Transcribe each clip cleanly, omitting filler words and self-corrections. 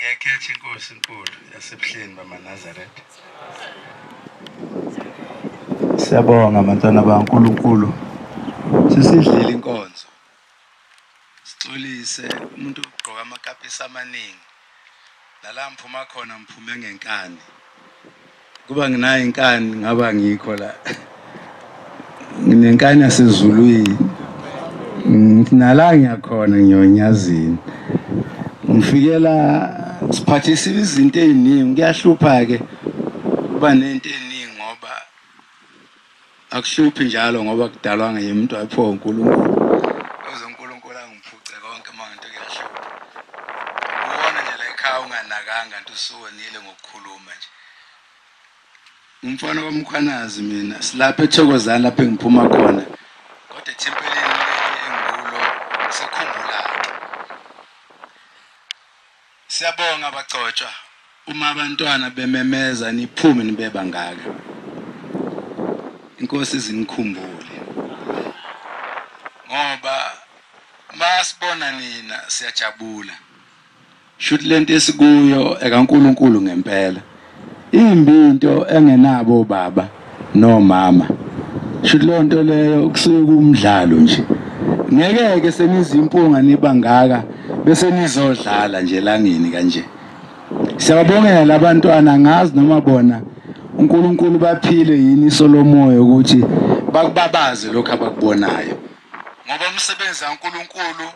Ngiyakhetha inkosi enkulu yasebuhleni bamaNazaretha. Siyabonga bantwana baNkulunkulu. Sisidlile inkonzo. Sixolise umuntu ugqoka amakapisi amaningi. Nala ngiphuma khona ngiphume ngenkani. Kuba nginayo inkani ngaba ngikho la. Nginenkani yasezulwini. Ngithi nala ngiyakhona ngiyonyazini. Ngifikela siphathisa izinto eziningi, kuyahlupha ke kuba nento eningi ngoba akuhluphi njalo ngoba kudalwa ngemuntu waphiwa uNkulunkulu. Uze uNkulunkulu angiphuce konke manje kuyahlupha. Ubona nje la ekhaya unganakanga nto usuwonile ngokukhuluma nje. Umfana kwaMkhwanazi mina silapha eThokozani lapho engiphuma khona. Kodwa ethempelini engulo sekhumbula. Siyabonga abagcotshwa uma abantwana bememeza niphume nibe bangaka. Inkosi izinikhumbule. Ngoba masibona nina siyajabula. Shuthi lento esikuyo ekaNkulunkulu ngempela. Imbi into engenabo baba nomama. Shuthi leyo nto leyo kusuke kumdlalo nje. Ngeke ke senizimpunga nibangaka bese nizodlala nje langeni kanje. Siyababongela labantwana, ngazi noma bona uNkulunkulu baphile yini solomoya ukuthi bakubabaze lokho abakubonayo. Ngoba umsebenzi kaNkulunkulu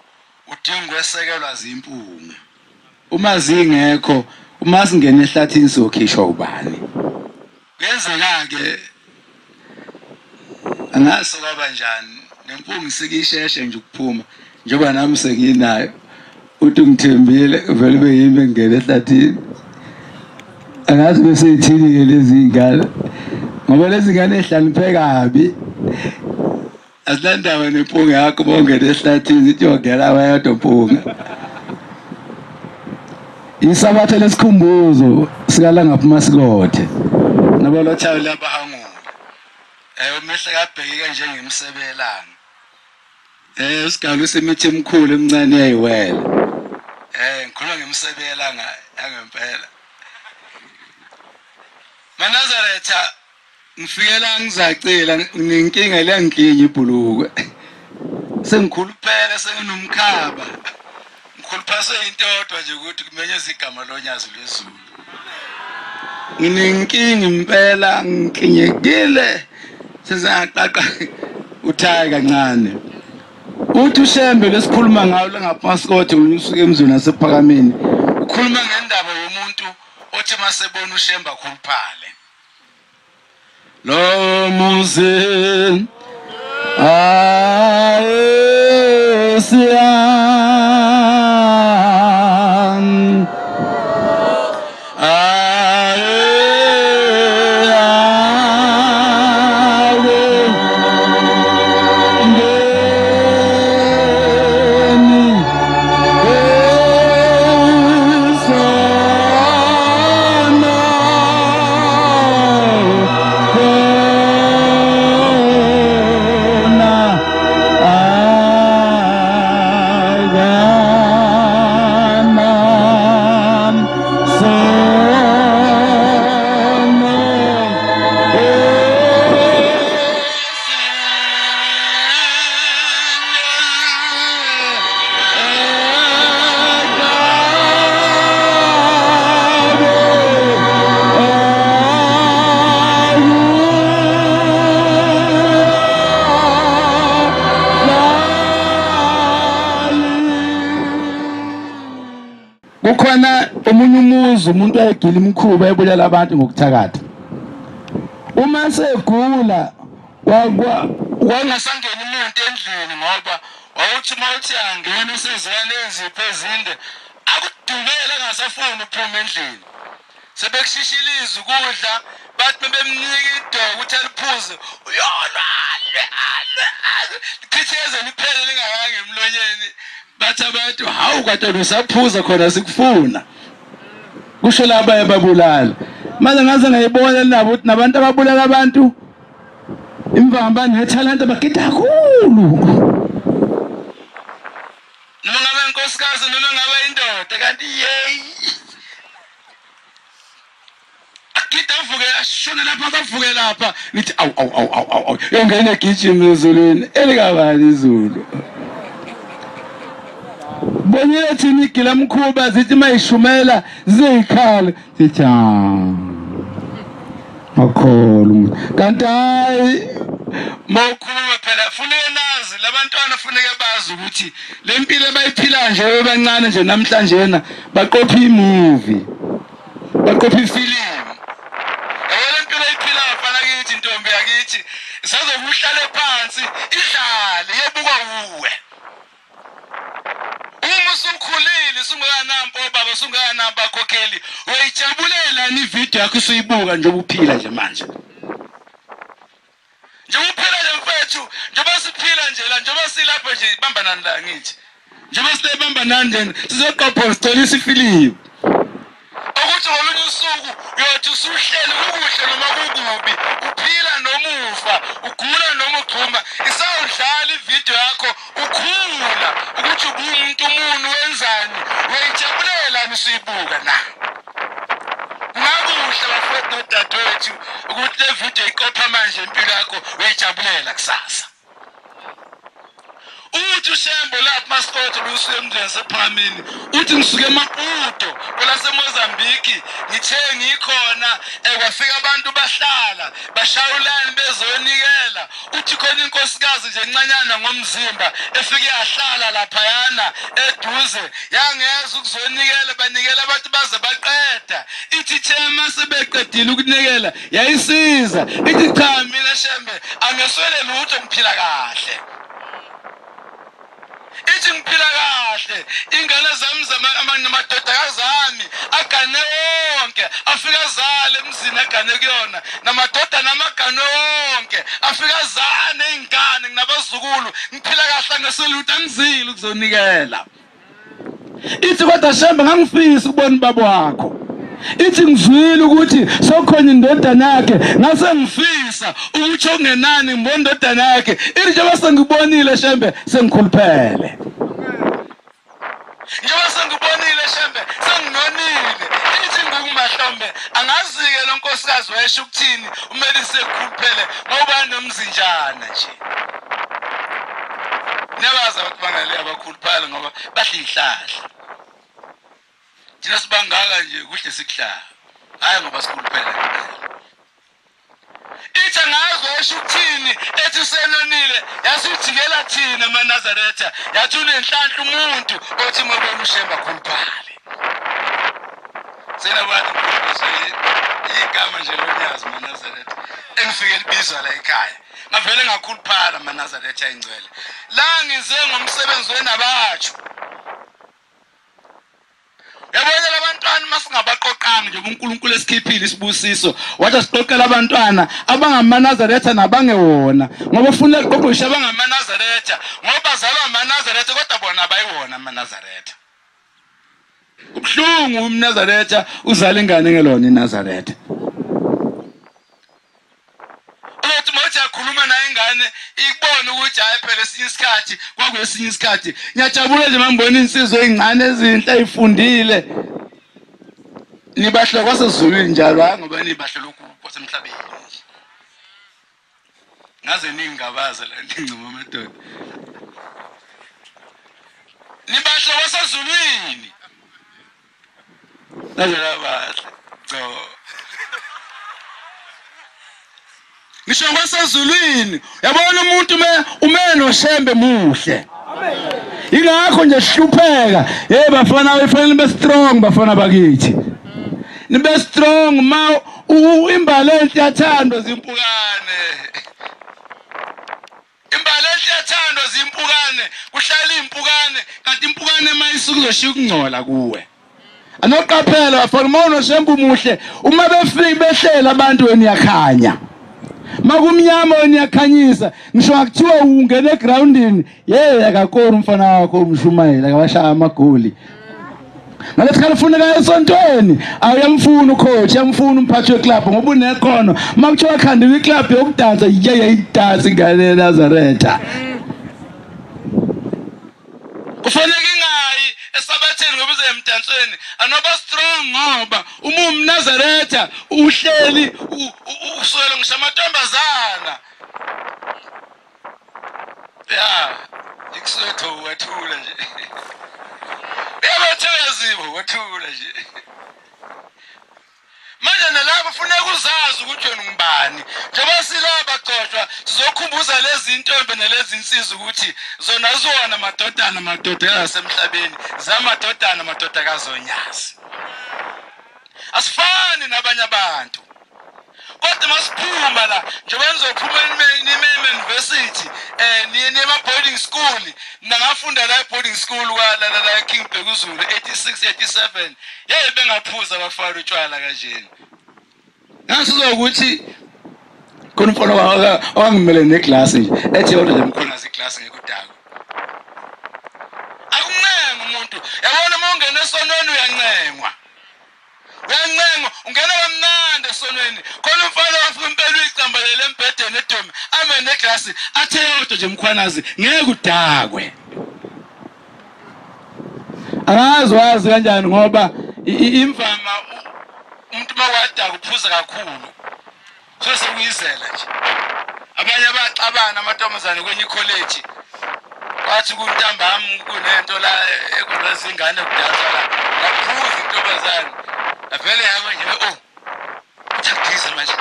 udinga ukwesekelwa zimpunga. Uma zingekho, uma singena ehlathini sokhishwa ubani? Kuyenzeka ke angaso kanjani nempunga isikisheshe nje ukuphuma njengoba nami senginayo. Uthi ngithembile vele beyimi engene ehlathini. Angazi bese ithini ke lezi ngane. Ngoba lezi ngane ehlaniphe kabi. Asilandaba nempunga yakho bongena ehlathini ithi yongena wayodwa mpunga. Isabatha lesikhumbuzo sikaLangaphi Masikothe. Nabalothayo labahangula. Umehla kabhekeke njengemsebelanga. Usigalo semithi emikhulu emncane yayiwela. Ngikhuluma ngemsebelanga yangempela. MaNazaretha ngifikela ngizacela nginenkinga leyangikinye ibhulukwe. Sengikhuluphela senginomkhaba. Ngikhuluphase into yodwa nje ukuthi kumenyeza igama lonyazi lwezulu. Nginenkinga impela ngikinyekile sesaqaqa uthayi kancane. Uthi uShembe lesikhuluma ngayo langaphasikothe usuke emzini nasephakameni. Ukhuluma ngendaba yomuntu othi masebona uShembe akhuluphale. Lo muzi ayesiyan Kukhona omunye umuzi umuntu ayegila imikhuba ebulala abantu ngokuthakatha. Uma segula kwangasangena umuntu endlini ngoba wawuthi mawuthi angena usezwana izipho ezinde akudumele engasafuni ukuphuma endlini. Sebekushishiliza ukudla bathi bemnika idoko ukuthi aliphuze uyolwa alwe alwe lichitheze liphele lingakanga emlonyeni. Bathi abantu hawu kodwa usaphuza khona sikufuna. Kusho laba ebabulala. Manje ngaze ngayibona nabo ukuthi nabantu ababulala abantu imvamba nethalenta bagida kakhulu. Noma ngabe inkosikazi noma ngabe indoda kanti yey. Avuke ashone lapha akavuke lapha ngithi awu awu awu awu awu yongena egijima ezulwini elikabani izulu. Bonile thina igila mkhuba zithi mayishumela ziyikhala zithi akholwa umuntu kanti hayi mawukhuluma phela funeke nazi labantwana funeke bazi ukuthi le mpilo abayiphila nje bebancane nje namhlanje na baqopha imovie baqopha ifilimu. Yabo le mpilo ayiphilayo mfana kithi intombi yakithi sazobe uhlale phansi idlale yebukwa uwe. Uma usukhulile usungakanampo baba usungakanampo bakhokheli uyayijabulela ni video yakho usuyibuka njengoba uphila nje manje. Njengoba uphila nje mfethu, njengoba siphila nje la, njengoba silapha nje bambanani la ngithi. Njengoba silebambanani nje sizoqopha sitholisa ifilimu. Ukuthi ngolunye usuku uyothi usuhleli kukuhle noma kukubi, uphila noma ufa, ugula noma ugxuma, isawudlala ivideo yakho ukhula ukuthi ubumuntu umuntu wenzani, uyayijabulela usuyibuka na. Kungakuhle bafowethu nodadewethu ukuthi le video iqopha manje impilo yakho uyayijabulela kusasa. Uthi uShembe lapha masikotho lusuke emndeni sephamini uthi ngisuke eMaputo kwelaseMozambique ngithe ngikhona kwafika abantu bahlala bashawulani bezonikela. Uthi khona inkosikazi nje encanyana ngomzimba efike yahlala laphayana eduze yangeza ukuzonikela banikela abantu baze baqeda. Ithi thema sebeqedile ukunikela yayisiza ithi cha mina Shembe angeswele lutho ngiphila kahle. Ithi ngiphila kahle ingane zami namadodakazi ami agane wonke afika azale emzini agane kuyona namadodana amagane wonke afika azane ingane nginabazukulu ngiphila kahle ngeselutho angizile ukuzonikela. Ithi kodwa Shembe ngangifisa ukubona ubaba wakho. Ithi ngizwile ukuthi sokhona indodana yakhe ngase ngifisa ukuthi okungenani ngibone indodana yakhe. Ithi njengoba sengibonile Shembe sengikhuluphele. Njengoba sengibonile Shembe senginonile. Ithi ngukumahlombe angazike lo nkosikazi wayesho ukuthini umele sekukhuluphele ngoba nomzinjana nje. Niyabazi abantu bangale abakhuluphale ngoba badla ihlahla. Thina sibangaka nje kuhle sikuhlala hayi ngoba sikhuluphele ngempela. Ithi angazi wayesho ukuthini ethi usenonile yasijikela thina amaNazaretha yathi unenhlanhla umuntu othi mabona uShembe akhuluphale. Senabantu igama nje lonyazi maNazaretha engifike libizwa la ekhaya ngavele ngakhuluphala maNazaretha ingcwele la ngize ngomsebenzi wenabatsho. Yabona labantwana masingabaqoqanga nje uNkulunkulu esikhiphile isibusiso wathi siqoqela abantwana abangamaNazaretha nabangewona ngoba ufuna ukuqoqisha abangamaNazaretha ngoba bazalwa amaNazaretha kodwa bona abayiwona amaNazaretha. Ubuhlungu umNazaretha uzala ingane ngelona iNazaretha. Uthi mawuthi akhuluma naye ingane ikubona ukuthi hayi phela esinye isikhathi kwakwesinye isikhathi. Ngiyajabula nje mangibona insizwe ezincane ezinhle ezifundile. Nibahle kwasezulwini njalo hayi ngoba nibahle lokhu kwasemhlabeni. Ngaze ningabaza la ngincoma amadoda. Nibahle kwasezulwini. Naze labahle. Cha. Ngisho kwasezulwini yabona umuntu ume noShembe muhle. Ingakho nje sihlupheka. Hey bafana befanele be strong bafana bakithi. Nibe strong ma imbali enhle yathandwa zimpukane. Imbali enhle yathandwa zimpukane, kuhlala impukane kanti impukane mayisuka izoshiya ukungcola kuwe. Anoqaphela bafana uma unoShembe muhle uma befika behlela abantu wena uyakhanya. Makumnyama wena uyakhanyisa ngisho akuthiwa ungena egroundini yeye akakora umfana wakho umshumayela akabashaya amagoli. Ngalesikhathi ufuneka esontweni awuyamfuna ucoach uyamfuna umphathi weclub ngoba unekhono makuthiwa khandiwe iclub yokudansa yeye idansa ingane yeNazaretha. Kufanele ingayi esabatheni emdansweni ngoba uze emdansweni anoba strong ngoba uma umNazaretha uhleli uswele ngisho amantombazana. Ya ikuswetho wathula nje. Yabathakazibo wathula nje. Manje nalapho funeka uzazi ukuthi wena ungubani. Njengoba silaba gcotshwa sizokhumbuza lezi intombi nalezi insizwa ukuthi zona zona madodana madodakazi asemhlabeni, zamadodana madodakazi onyazi. Asifani nabanye abantu. Kodwa masiphuma la njengoba nizophuma nime university niye ema boarding school. Nangafunda la boarding school kwa la la King Bhekuzulu 86 87 yaye bengaphuza abafana utshwala kanjena. Ngasizwa ukuthi khona umfana owangimele neglass nje ethi yodwa nje mkhona ziglass ngekudako. Akuncenga umuntu, yabona uma ungena esonweni uyancengwa. Uyancengwa, ungena kamnandi esonweni. Khona umfana wafika impela uyicambalele embhedeni edomi ame neglass athe yodwa nje mkhwanazi ngeke udakwe. Angazi wazi kanjani ngoba imvama umuntu mawadaka uphuza kakhulu. Sesokuyizela nje. Abanye abaxabana amantombazane kwenye ikholeji. Wathi kuntambama kunento la ekulezingane kudansa la. Yaphuza intombazane. Avele yabo nje oh. Uthakisa manje.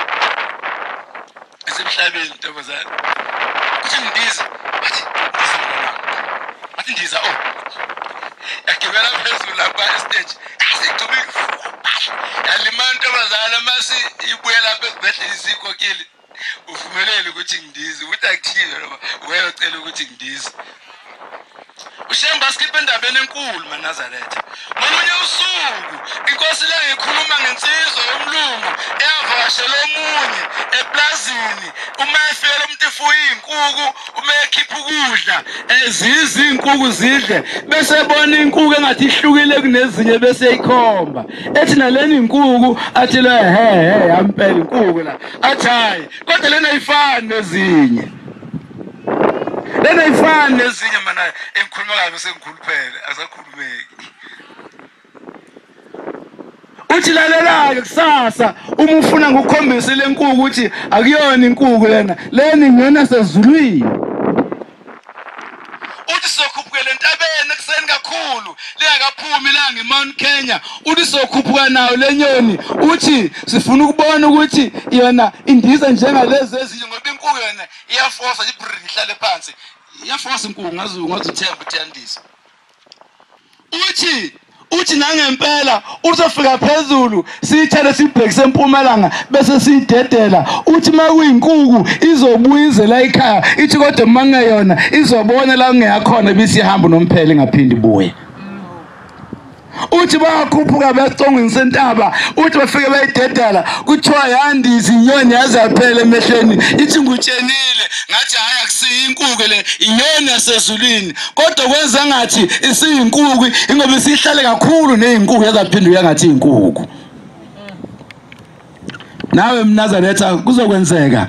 Esemhlabeni intombazane. Uthi ngidiza. Wathi ndiza mntwana. Wathi ndiza oh. Yagibela phezulu lapha estage. Asigcube yalimala intombazane mase ibuya lapha esibhedlela isikhokhile. Uvumelele ukuthi ngidize, ukuthi akuthiwe noma uyocela ukuthi ngidize. Ushemba sikhiphe endabeni enkulu maNazaretha. Ngolunye usuku inkosi le ikhuluma ngensizwa yomlungu eyavakashela omunye eplazini. Uma efela umuntu efuye inkuku, uma ekhipha ukudla ezizi inkuku zidle bese ebona inkuku engathi ihlukile kunezinye bese eyikhomba. Ethi nalena inkuku athi le he he yampela inkuku la. Athi hayi kodwa lena ayifani nezinye. Lena ifani nezinye mana engikhuluma kabi sengikhuluphele asakhulumeki. Uthi lalela-ke kusasa uma ufuna ngikukhombise le nkuku ukuthi akuyona inkuku lena, lena ingena sezulwini. Uthi sizokhuphukela entabeni ekuseni kakhulu lingakaphumi ilanga eMount Kenya. Uthi sizokhuphuka nayo le nyoni. Uthi sifuna ukubona ukuthi yona indiza njengalezi ezinye ngoba inkuku yona iyafosa nje ihlale phansi. Iyafosa inkuku ngazi uthemba ukuthi iyandiza. Uthi nangempela uzofika phezulu siyithele sibhekise empumalanga bese siyidedela. Uthi makuyinkuku izobuyizela ekhaya ithi kodwa mangeyona izobona la kungeyakhona bese ihamba nomphela ingaphindi ibuye. Uthi bayakhuphuka besicongweni sentaba, uthi bafike bayidedela kuthiwa yandiza inyoni yaze yaphela emehlweni. Ithi ngikutshenile ngathi hayi akusiyo inkuku le, inyoni yasezulwini, kodwa kwenza ngathi isiyinkuku ingoba isihlale kakhulu neyinkuku yazaphinduka ngathi inkuku. Nawe mNazaretha kuzokwenzeka.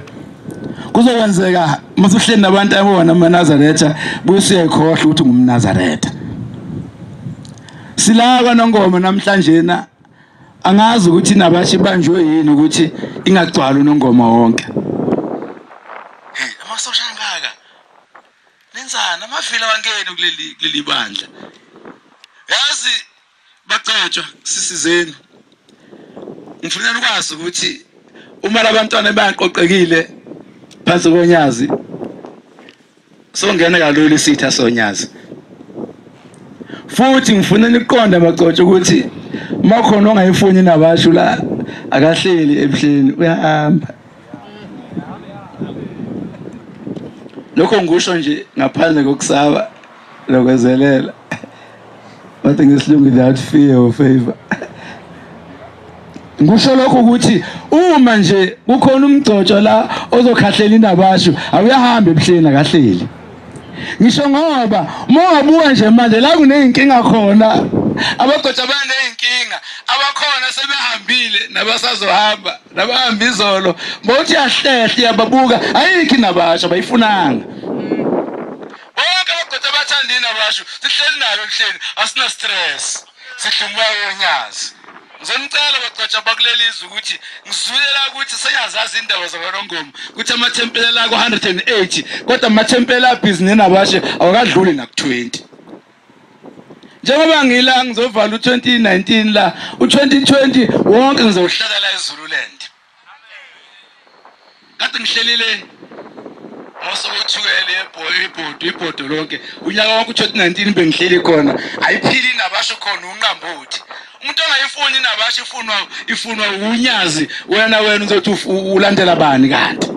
Kuzokwenzeka masuhleli nabantu abona amaNazaretha buyisiyekhohle ukuthi ngumNazaretha. Sila kwaNongoma namhlanje na angazi ukuthi nabashi banjwe yini ukuthi ingagcwala uNongoma wonke. Hey, amasosha angaka. Nenzani amavila wangeni kuleli bandla. Yazi bacatshwa sisizeni. Ngifuna ukwazi ukuthi uma labantwana bayaqoqekile phansi konyazi songena kalula isitha sonyazi. Futhi ngifuna niqonde macotsho ukuthi makhona ongayifuni nabasho la akahleli ebuhleni uyahamba. Lokho ngisho nje ngaphandle kokusaba lokwezelela. Bathi ngesilungu without fear or favor. Ngisho lokho ukuthi uma nje kukhona umgcotsho la ozokhahlela inabasho awuyahamba ebuhleni akahleli. Ngisho ngoba mongabuka nje manje la kuneyinkinga khona abagcotsha baneyinkinga abakhona sebehambile nabasazohamba nabahamba izolo mawuthi yahlehla yababuka ayikho inabasho bayifunanga. Bonke abagcotsha bathanda inabasho sihleli nayo ebuhleni asina stress. Sidla umoya wonyazi. Ngizonicela bagcotsha bakuleli izwe ukuthi ngizwile ukuthi senyazazi indaba zakwaNongoma ukuthi amathempela la ku-180 kodwa amathempela abhizi nenabashe awakadluli naku-20. Njengoba ngila ngizovala u-2019 la, u-2020 wonke ngizowuhlala la eZululand. Kade ngihlelile ngosokuthukele ibhodo ibhodo lonke unyaka wonke u-2019 bengihleli khona, ayiphili inabasho khona unqambothi. Umuntu ongayifuni inabasho ifunwa unyazi, wena uzothi ulandela bani kanti?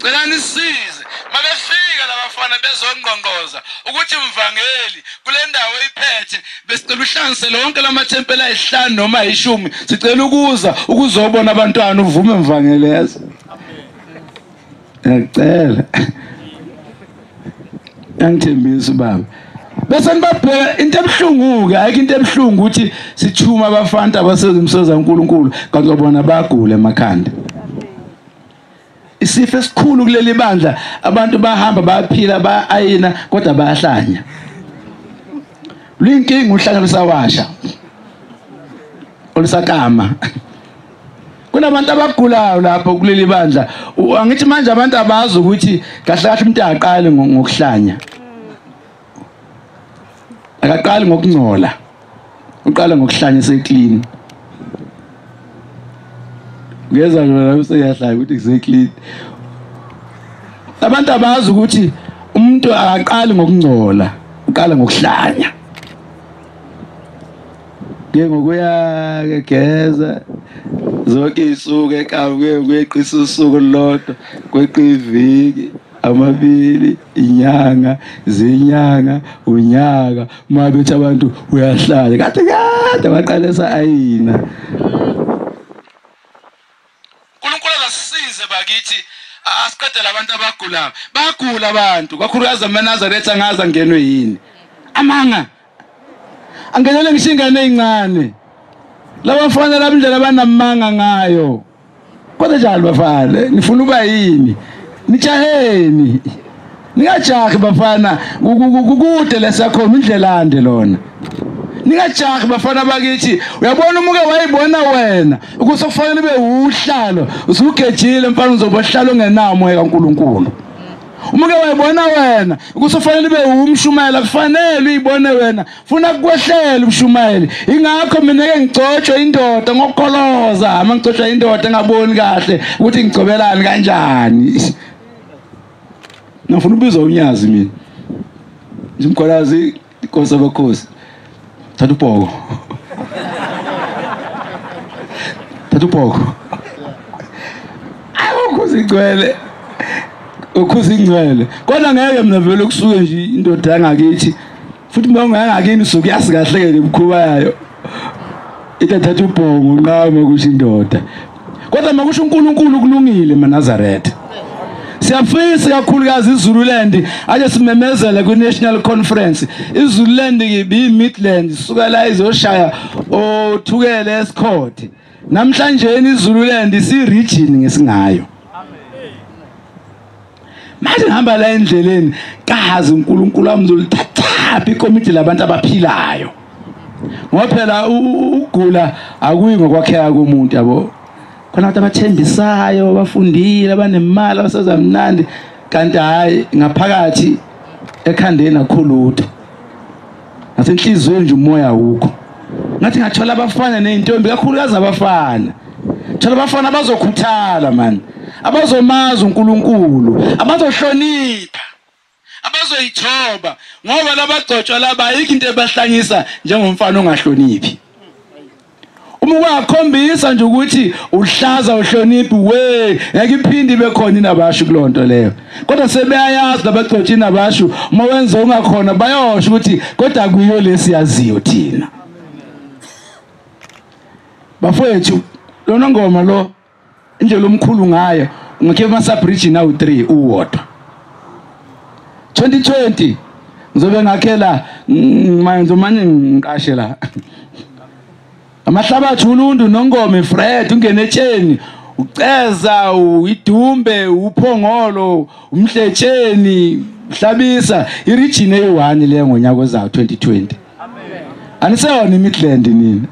Celani isize mabefika labafana bezongqongqoza ukuthi mvangeli kule ndawo iphethe, besicela uhlanganise lonke lamathempela ayi5 noma ayi10, sicela ukuza ukuzobona abantwana. Uvume mvangeli, yazi ngiyacela, angithembisi baba. Bese nibabheka into ebuhlungu ke, ayikho into ebuhlungu ukuthi sithuma abafana abasezimsoza uNkulunkulu kanti bona bagula emakhanda. Isifo esikhulu kuleli bandla, abantu bahamba bayaphila baayina kodwa bayahlanya. Luyinkinga uhlanya lusawasha olusakama. Kunabantu abagulayo lapho kuleli bandla. Angithi manje abantu abazi ukuthi kahle kahle umuntu aqale ngokuhlanya, akaqali ngokungcola, uqala ngokuhlanya seclean. Ngeza mina useyahlanya ukuthi kuseclean. Abantu abazi ukuthi umuntu akaqali ngokungcola, uqala ngokuhlanya. Ke ngokuya gegeza zonke isuku ekabuke kweqisa usuku lodwa, kweqa iviki, amabili, inyanga, zinyanga, unyaka, mabethi abantu uyahlala kade kade baqalisa ayina. uNkulunkulu akasisize bakithi, asiqedele abantu abagulayo. Bagula abantu kakhulukazi amaNazaretha, angazi angenwe yini amanga, angenele ngisho ingane ezincane labafana laba indlela abanamanga ngayo. Kodwa njalo bafana nifuna uba yini? Nijaheni, ningajahi bafana, kukude lesakhona indlela ande lona. Ningajahi bafana bakithi. Uyabona umuke wayibona wena ukuthi kufanele ube uhlalo, usugejile mfana, uzobohlala ongenawo umoya kaNkuluNkulu. Umuke wayibona wena ukuthi kufanele ube umshumayela, kufanele uyibone wena, funa kukwehlela umshumayeli. Ingakho mina ke ngigcotshwe indoda ngokukholoza, uma ngigcotshwa indoda engaboni kahle ukuthi ngigcobelani kanjani. Ngifuna ubizwa unyazi mina nje, inkosi abakhosi, thatha ubhoko, thatha ubhoko, ayikho ingcwele, ukhuza ingcwele. Kodwa ngeke mina vele kusuke nje indoda yangakithi, futhi uma ungangakini usuke yazi kahle ke lemkhuba yayo, ithatha ubhongo unqame kusho indoda. Kodwa makusho uNkulunkulu kulungile maNazaretha. Siyafisa kakhulukazi iZululand ake simemezele kwi-National Conference. iZululand ke Midland suka la izoshaya othukele esikhothe. Namhlanje iZululand isi region ngesingayo. Manje ngihamba la endleleni, kazi uNkulunkulu wami uzolithathaphi ikomiti labantu abaphilayo. Ngoba phela ukugula akuyi ngokwakheka komuntu, yabo. Khona abantu abathembisayo, abafundile, abanemali, abasaza mnandi, kanti hayi ngaphakathi ekhandeni akukho lutho. Nasenhliziyweni nje umoya awukho. Ngathi ngathola abafana nezintombi, kakhulukazi abafana. Thola abafana abazokhuthala man, abazomazi uNkulunkulu, abazohlonipha, abazoyithoba, ngoba labagcotshwa laba ayikho into ebahlanyisa njengomfana ongahloniphi. Uma wakhombisa nje ukuthi uhlaza uhloniphi, we ngeke iphinde ibe khona inabashu kulonto leyo. Kodwa sebeyayazi labagcotshwa inabashu, uma wenza ungakhona bayosho ukuthi kodwa kuyo lesiyaziyo thina. Bafowethu, lona ngoma lo indlela omkhulu ngayo ungakhe ama-sub-region awu-3 uwodwa. 2020 ngizobe ngakhela manje manje ngiqashe la amahlabathi ulundu nongoma Fred ungene etsheni uceza idumbe uphongolo umhletsheni hlabisa iregion eyi1 leyo ngonyaka ozayo 2020. Amen. Aniseyona iMidland nina.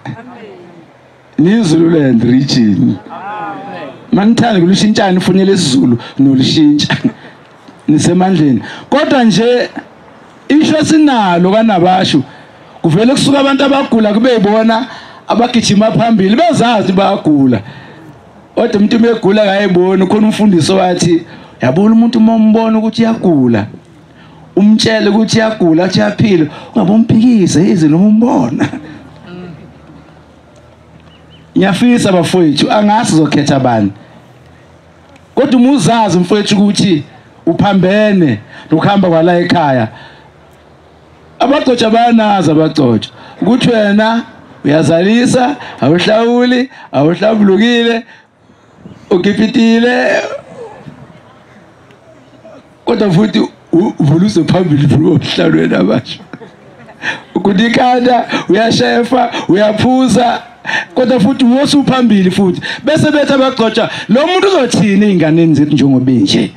NiZululand region. Manithanda kulushintsha ufunele isiZulu nolushintsha. Nisemandleni. Kodwa nje isho sinalo kaNabashu kuvele kusuka abantu abagula kube ibona abagijima phambili bezazi bayagula. Kodwa umuntu megula akayiboni. Khona umfundisi wathi yabona umuntu uma umbona ukuthi uyagula umtshele ukuthi uyagula athi uyaphila ungabomphikisa yize noma umbona. Ngiyafisa bafowethu angazi sizokhetha bani, kodwa uma uzazi mfowethu ukuthi uphambene nokuhamba kwala ekhaya, abagcotsha bayanazi abagcotsha ukuthi wena uyazalisa, awuhlawuli, awuhlambulukile, ukipitile, kodwa futhi uvuluse phambili ohlalweni abasha. Ukunikanda, uyashefa, uyaphuza, kodwa futhi wosuphambili futhi. Bese bethi abagcotsha lo muntu uzothini ey'nganeni zethu njengoba nje.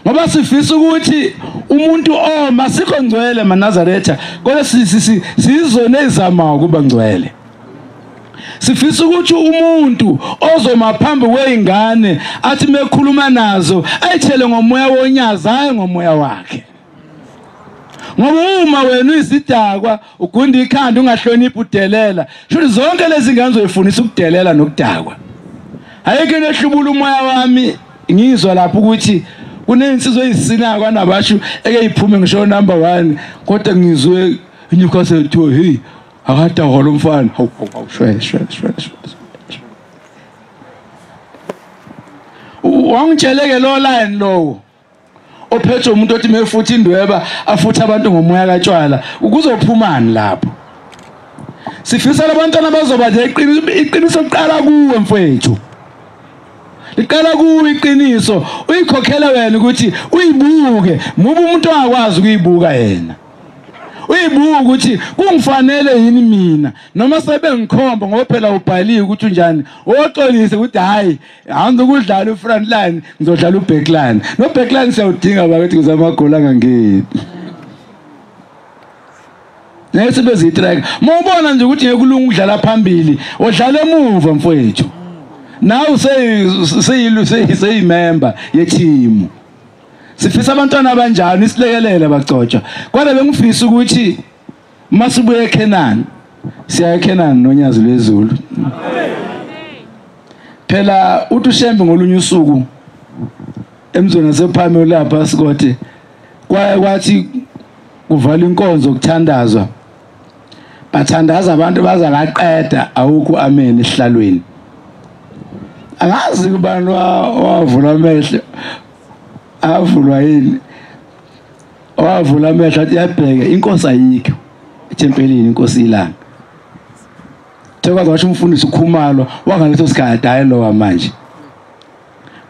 Ngoba sifisa ukuthi umuntu oma sikho ngcwele maNazaretha, kodwa sizone ezama ukuba ngcwele. Sifisa ukuthi umuntu ozoma phambi kwey'ngane athi mekhuluma nazo ayithele ngomoya wonyazi, hayi ngomoya wakhe. Ngoba uma wena uyisidakwa ugunda ikhanda ungahloniphi udelela, shuthi zonke lezi ngane uzoyifundisa ukudelela nokudakwa. Ayikho into ehlubula umoya wami ngizwa lapho ukuthi kunezinsizwa ezisinayo kwaNabashu eke iphume ngisho number 1, kodwa ngizwe iNewcastle kuthiwa hey akadakwa lo mfana. Hawu hawu shwe shwe shwe. Wangitsheleke lo line lowo ophethe umuntu othi mefuthi indweba afuthe abantu ngomoya katshwala, ukuzophumani lapho? Sifisa labantwana bazoba nje iqiniso liqala kuwe mfowethu. Liqala kuwe iqiniso, uyikhokhela wena ukuthi uyibuke. Muba umuntu ongakwazi ukuyibuka yena. Uyibuka ukuthi kungifanele yini mina noma sebengikhomba, ngoba phela ubhaliwe ukuthi unjani. Oxolise ukuthi hayi angizukudlala ufront line, ngizodlala uback line. No back line siyawudinga bakithi kuze amagoli angangeni. Nese bezitrek. Mawubona nje ukuthi ngekulunga ukudlala phambili, odlala emuva mfowethu. Nawe seyimember yeteam. Sifisa abantwana abanjani isilekelele bagcotshwa. Kodwa bengifisa ukuthi masibuye eKhenani, siya eKhenani nonyazi lwezulu. Phela uthi uShembe ngolunye usuku emzweni wasePhame lapha Sikothe kwaye kwathi kuvala inkonzo kuthandazwa. Bathandaza abantu baza baqeda awukho amen esihlalweni. Angazi kubani wavula amehlo. Avulwa yini? Wavula amehlo athi yabheka inkosi ayikho ethempelini, inkosi ilanga. Thekwazi washo umfundisi uKhumalo wangaleso sikhathi hayi lo manje.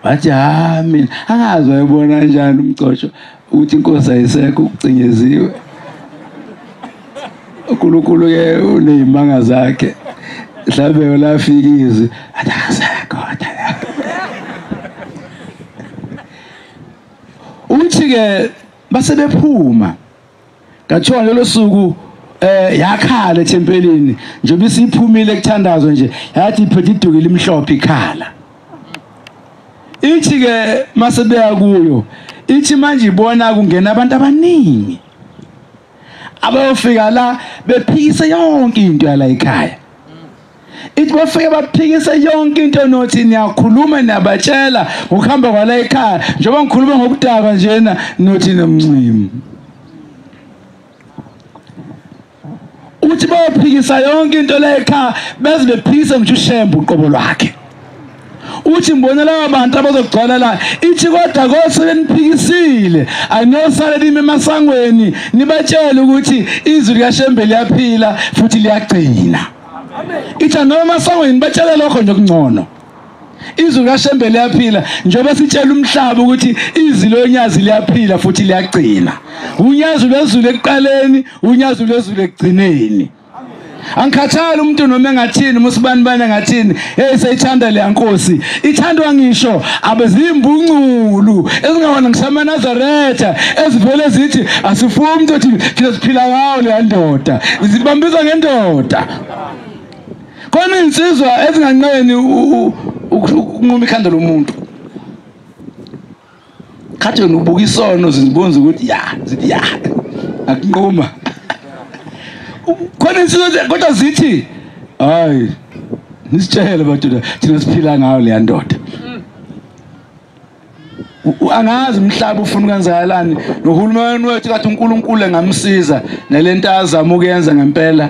Wathi ha mina angazi wayebona kanjani umcosho ukuthi inkosi ayisekho ukucinyeziwe. uNkulunkulu ke unezimanga zakhe. Mhlawumbe lafika izwi athi akasekho. Uthi ke base bephuma ngathiwa lelo suku yakhala ethempelini njengoba isiphumile kuthandazwe nje yathi iphethe iduku limhlophe ikhala. Ithi ke mase beya kuyo ithi manje ibona kungena abantu abaningi abayofika la bephikisa yonke into yala ekhaya. Ithi bafike baphikisa yonke into nothi niyakhuluma niyabatshela ngokuhamba kwala ekhaya njengoba ngikhuluma ngokudakwa njena nothi nomncimo. Uthi bayophikisa yonke into la ekhaya beze bephikisa ngisho uShembe uqobo lwakhe. Uthi ngibona laba bantu abazogcwala la ithi kodwa kose beniphikisile anosale nime emasangweni nibatshele ukuthi izwi likaShembe liyaphila futhi liyagcina. Ithi noma emasangweni batshele lokho nje okungcono. Izwi likaShembe liyaphila njengoba sitshela umhlaba ukuthi izwi lonyazi liyaphila futhi liyagcina. Unyazi lwezulu ekuqaleni, unyazi lwezulu ekugcineni. Angikhathali umuntu noma engathini musibani bani engathini. Hey, seyithanda le Nkosi. Ithandwa ngisho abezimbunculu ezingawana ngisama Nazaretha ezivele zithi asifuni umuntu othi thina siphila ngawo le ndoda. Zibambisa ngendoda. Khona insizwa ezinganqeni ukunquma ikhanda lomuntu. Khathi wena ubuka isono zizibonza ukuthi ya, zithi ya. Akunquma. Khona insizwa kodwa zithi hayi nisitshele badoda thina siphila ngayo le ndoda. Angazi umhlaba ufuna kwenzakalani nohulumeni wethu kathi uNkulunkulu engamsiza nalento azama ukuyenza ngempela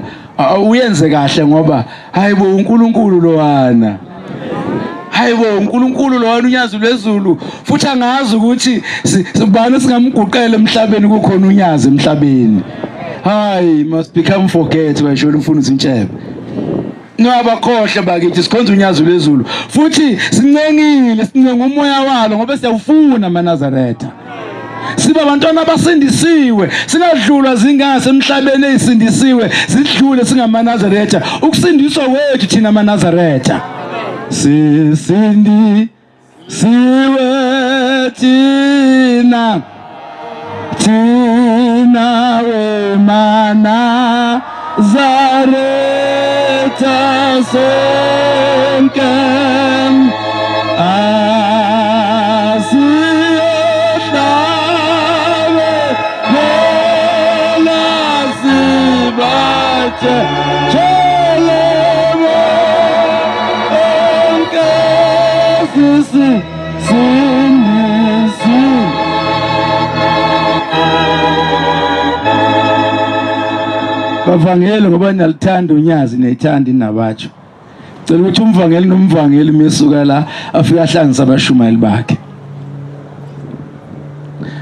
uyenze kahle ngoba hayibo uNkulunkulu lowana. Hayibo uNkulunkulu lowana unyazi lwezulu futhi angazi ukuthi sibani singamguqela emhlabeni kukhona unyazi emhlabeni. Hayi must become forget bayisho umfundisi Ntshebe. Ningabakhohle bakithi sikhonza unyazi lwezulu futhi sincengile sincenga umoya walo ngoba siyawufuna amaNazaretha. Siba abantwana abasindisiwe singadlulwa zingase emhlabeni ezisindisiwe sidlule singamaNazaretha. Ukusindiswa kwethu thina amaNazaretha. Sisindisiwe thina thina wemaNazaretha sonke asiyohlabe lola sibathe chelebo onke sisi sindisi. Bavangeli ngoba niyalithanda unyazi niyayithanda inabatsho. Cela ukuthi umvangeli nomvangeli mesuka la afike ahlanganise abashumayeli bakhe.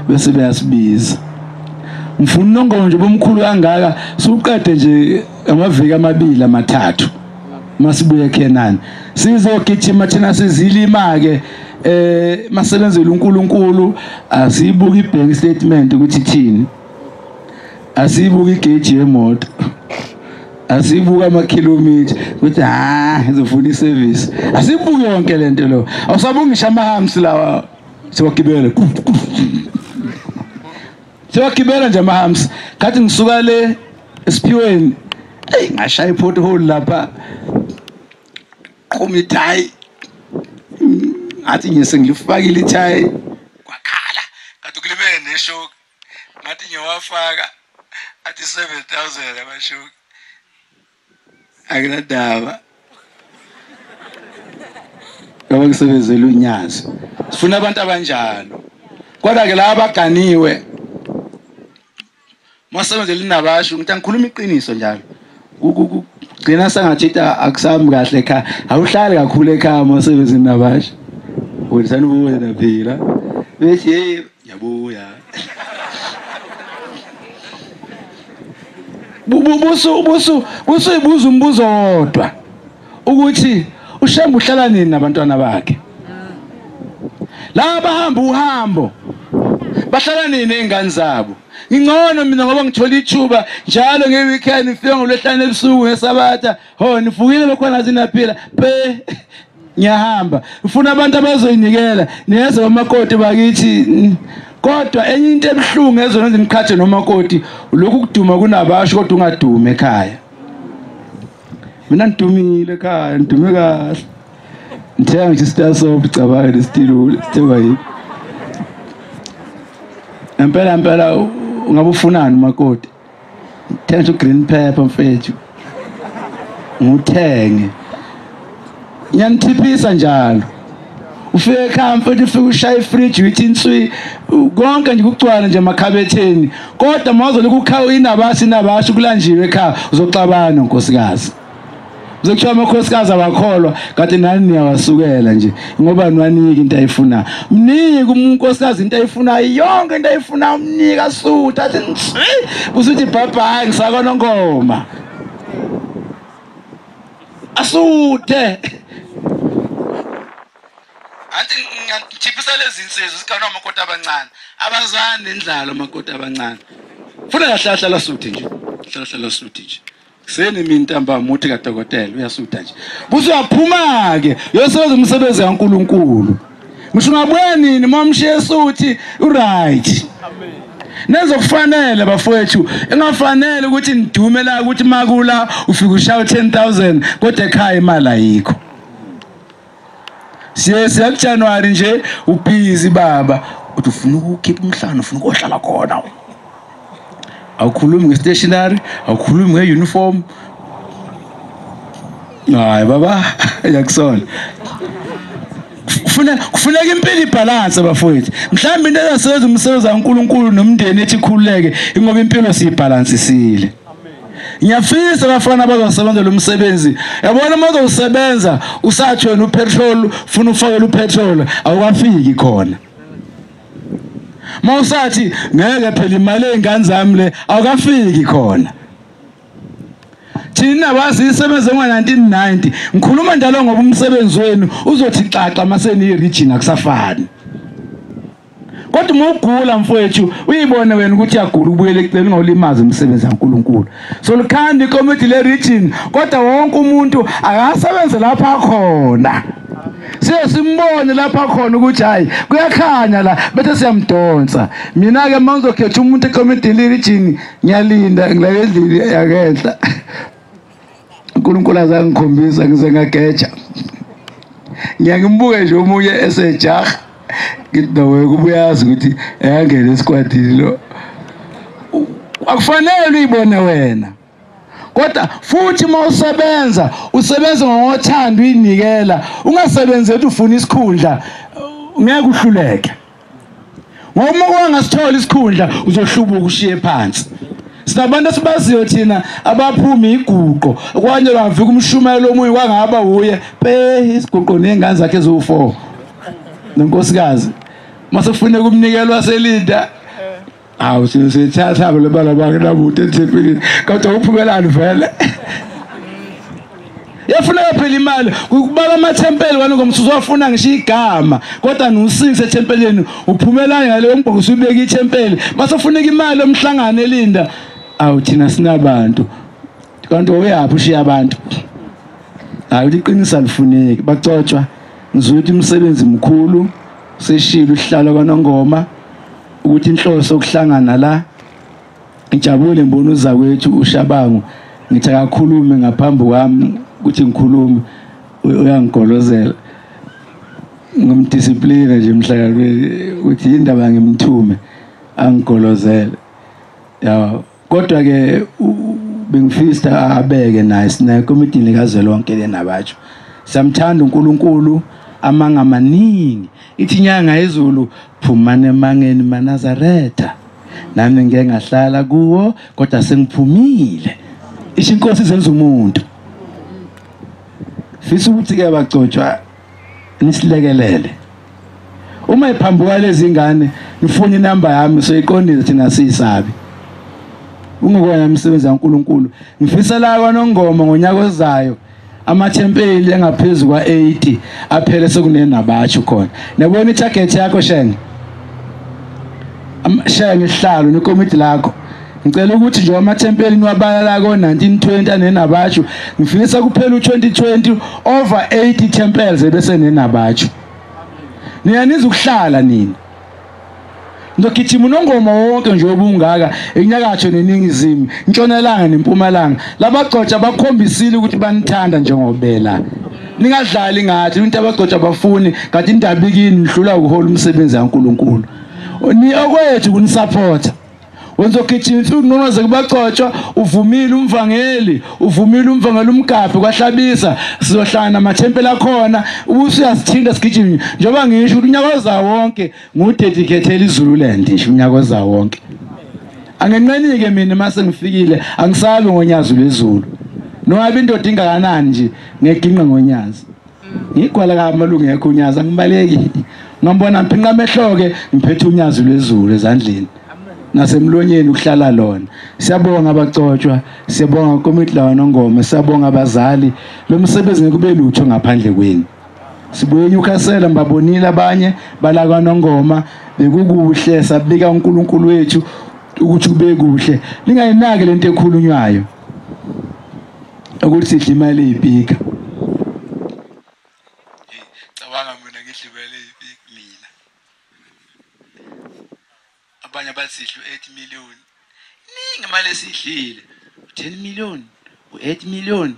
Bese beyasibiza. Mfuna unongomo nje bomkhulu kangaka suqede nje amaviki amabili amathathu. Masibuye eKhenani. Sizogijima thina sizilima ke masebenzele uNkulunkulu asibuka ibank statement ukuthi ithini. Asibuka igauge yemoto. Asibuka amakhilomitha ukuthi ha izofuna iservice. Asibuke yonke lento lo. Awusabungisha amahamsi lawa siwagibele. Siwagibela nje amahamsi. Kathi ngisuka le esiphiweni. Hey ngashaya ipothole lapha. Qhuma ithayi. Ngathi nje sengilifakile ithayi. Kwakhala. Kathi kulimele neshoki. Ngathi ngiyawafaka. Athi 7,000 amashoki. Akunandaba. Ngoba ngisebenzela unyazi. Sifuna abantu abanjalo. Kodwa ke laba abaganiwe masebenzela inabasho ngithi angikhuluma iqiniso njalo. Kugcina sengathi akusambi kahle ekhaya. Awuhlali kakhulu ekhaya masebenzela inabasho. Wena sanubuya naphila. Bethi hey yabuya. Busu busu umbuzo wodwa ukuthi uShembe uhlala nini nabantwana bakhe. La bahamba uhambo bahlala nini ezingane zabo. Ngingcono mina ngoba ngithola ithuba njalo ngeweekend ngifike ngolwehlanu ebusuku ngesabatha ho nifukile bekhona zinaphila pe ngiyahamba. Ufuna abantu abazoyinikela niyeza amakoti bakithi. Kodwa enye into ebuhlungu ezona ngiqhathe nomakoti lokhu kuduma kunabasho kodwa ungadumi ekhaya. Mina ngidumile ekhaya, ngidume kahle. Ngithenga nje star soap cabanga lesitilo sithengwa yini. Impela impela ungabe ufunani umakoti. Thenga green pepper mfethu. Ngithenge. Ngiyanithiphisa njalo. Ufike ekhaya mfethu ufike ushaya ifridge uyithi inswi konke nje kugcwala nje emakhabetheni kodwa mawuzolokhu ukhawu inabasi inabasho kulanjiwe ekhaya uzoxabana nkosikazi. Uzokuthiwa amakhosikazi abakholwa kade nani niyawasukela nje ngoba niwanike into ayifunayo. Mnike unkosikazi into ayifunayo yonke into ayifunayo umnika asuthe athi nswi usuthi bye bye ngisakona ngoma. Asuthe. Anti ngithiphisa lezi insizwa zigana amakoti abancane abazani nendlalo amakoti abancane. Funa kahle hlala suthe nje. Hlala hlala suthe nje. Kuseni mina ntambama uthi kadokotela uyasutha nje. Buse uyaphuma ke uyosebenza umsebenzi kaNkuluNkulu. Ngisho ungabuya nini mamshiye esuthi uright. Amen. Nezokufanele bafowethu, engafanele ukuthi nidume la ukuthi makula ufika ushaya 10,000 kodwa ekhaya imali ayikho. Siye siya January nje ubhizi baba uthi ufuna ukukhipha umhlangano ufuna ukuhlala khona. Awukhulumi nge-stationery, awukhulumi nge-uniform. Hayi baba, yakusola. Kufuneka impilo ibalance bafowethu. Mhlawumbe into ezasebenza umsebenzi kaNkuluNkulu nomndeni ethi khululeke ingoba impilo siyibalansisile. Ngiyafisa abafana abazosebenza lo msebenzi. Yabona uma uzosebenza usathi wena upetrol, ufuna ufakele upetrol, awukafiki khona. Mawusathi ngeke phela imali ey'ngane zami le awukafiki khona. Thina basisebenze ngo-1990 ngikhuluma njalo ngoba umsebenzi wenu uzothi xaxa mase niyi-region akusafani. Kodwa uma ugula mfowethu uyibone wena ukuthi uyagula ubuyele eceleni ungawulimazi umsebenzi kaNkuluNkulu. So likhanda ikomiti le-region kodwa wonke umuntu akasebenze lapha khona. Siye simbone lapha khona ukuthi hayi kuyakhanya la bese siyamdonsa. Mina ke mangizokhetha umuntu ekomiti le-region ngiyalinda ngila endlini yakenhla. uNkulunkulu azangikhombisa ngize ngageja. Ngiyangimbuke nje omunye esejaha ngithi nawe kubuyazi ukuthi ayangena esikwatini lo. Akufanele uyibone wena. Kodwa futhi uma usebenza usebenza ngothando uyinikela, ungasebenzi ethi ufuna isikhundla ngeke uhluleke. Ngoba uma ungasithola isikhundla uzohlubuka ushiye phansi. Sinabantu esibaziyo thina abaphuma iguqo kwanye bafika umshumayelo omunye kwangaba uye pe isiguqo nezingane zakhe eziwu4 nonkosikazi mase kufuneka umnikelo waselinda. Hawu sithatha lo bala bakhe namuntu ethempelini kodwa uphumelani vele. Yafuneka phela imali ukubala amathempeli wena ngomsuzo wafuna ngisho igama kodwa nusingise ethempelini uphumelani ngale mbhoko usubeka ithempeli mase kufuneka imali yomhlangano elinda. Awu thina sinabantu kanti uyaphi ushiya abantu. Hayi iqiniso alifuneki bacotshwa. Ngizwe ukuthi umsebenzi mkhulu seshilo uhlala kwaNongoma ukuthi inhloso yokuhlangana la. Ngijabule ngibona uzakwethu uShabangu ngithi akakhulume ngaphambi kwami ukuthi ngikhulume uyangigolozela ngumdiscipline nje emhlanganweni ukuthi indaba ngimthume angigolozele. Ya kodwa ke bengifisa abeke naye sinaye komitini kazwelonke lenabatsho. Siyamthanda uNkulunkulu amanga amaningi. Ithi inyanga yezulu phumane emangeni maNazaretha. Nami ngeke ngahlala kuwo kodwa sengiphumile. Isho inkosi izenza umuntu. Fisa ukuthi ke bacotshwa nisilekelele. Uma iphambuka lezi ingane nifuna inamba yami soyiqondise thina siyisabi. Ungukona umsebenzi kaNkuluNkulu. Ngifisa la kwaNongoma ngonyaka ozayo amathempeli engaphezulu kwa-80 aphele sekunenabatsho khona. Nabona itarget yakho Shenge. Shenge ihlalo nekomiti lakho. Ngicela ukuthi nje amathempeli niwabala la ko-1920 anenabatsho. Ngifisa kuphela u-2020 over 80 temples ebese nenabatsho. Niyaniza ukuhlala nini. Ngizogijima uNongoma wonke nje obungaka enyakatho neningizimu, intshonalanga nempumalanga. Labagcotsha bakhombisile ukuthi banithanda njengobela. Ningadlali ngathi into abagcotsha bafuni kanti indaba ikini nihlula ukuhola umsebenzi kaNkuluNkulu. Ni okwethu kunisupporta. Wenzogijima insuku nonoze kubagcotshwa uvumile umvangeli, uvumile umvangeli umgabhi kwahlabisa sizohlala namathempeli akhona ubusu uyasithinta sigijima njengoba ngisho ukuthi unyaka ozawo wonke ngudedicatele iZululand nje unyaka ozawo wonke. Angenqenike mina mase ngifikile angisabi ngonyazi lwezulu. Noma indoda ingakanani nje ngeginqa ngonyazi. Ngigwala kamalungu ngekho unyazi angibaleki. Ngambona ngiphinqa amehlo ke ngiphethe unyazi lwezulu ezandleni. Nasemlonyeni ukuhlala lona. Siyabonga abacotshwa, siyabonga komiti la kwaNongoma, siyabonga abazali. Lo msebenzi ngeke ube lutho ngaphandle kwenu. Sibuye eNewcastle ngibabonile abanye bala kwaNongoma bekukuhle sabika uNkulunkulu wethu ukuthi kube kuhle. Ningayinaki lento ekhulunywayo. Ukuthi sidla imali eyipika. Cabanga mina ngidla imali eyipika mina. Abanye bathi sidla 8 million. Iningi imali esidlile. 10 million, 8 million,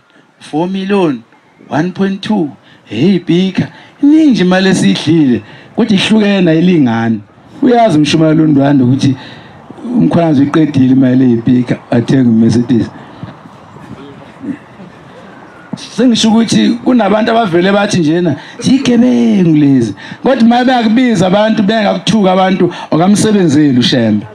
4 million, 1.2. Hey pika, iningi nje imali esidlile. Kodwa ihlukene ayilingani. Uyazi umshumayelo uNdwandwe ukuthi uMkhwanazi uyiqedile imali eyipika athenga uMercedes. Sengisho ukuthi kunabantu abavele bathi njena zigebengu lezi, kodwa uma beyakubiza abantu bengakuthuka abantu akamsebenzeli uShembe.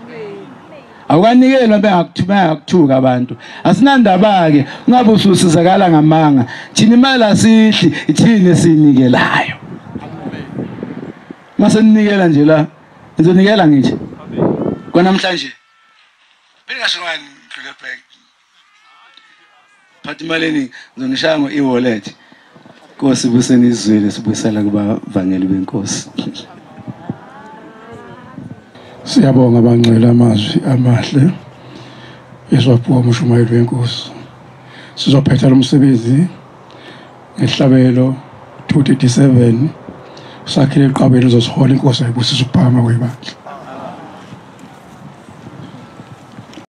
Awukanikelwa bengakuthuka abantu. Asinandaba ke ungabe ususizakala ngamanga. Thina imali asidli, ithini esinikelayo. Mase ninikela nje la, nizonikela ngithi. Kwanamhlanje bengasho ngani ngidlule bank. Phatha imali eningi ngizonishaya ngo-e-wallet. Nkosi buseni izwile sibuyisela kubavangeli benkosi. Siyabonga bangcwele amazwi amahle esiwaphiwa umshumayeli wenkosi. Sizophetha lo msebenzi ngehlabelo 237 sakhile eqabeni uzosihola inkosi ayibusise ukuphakama kwebandla.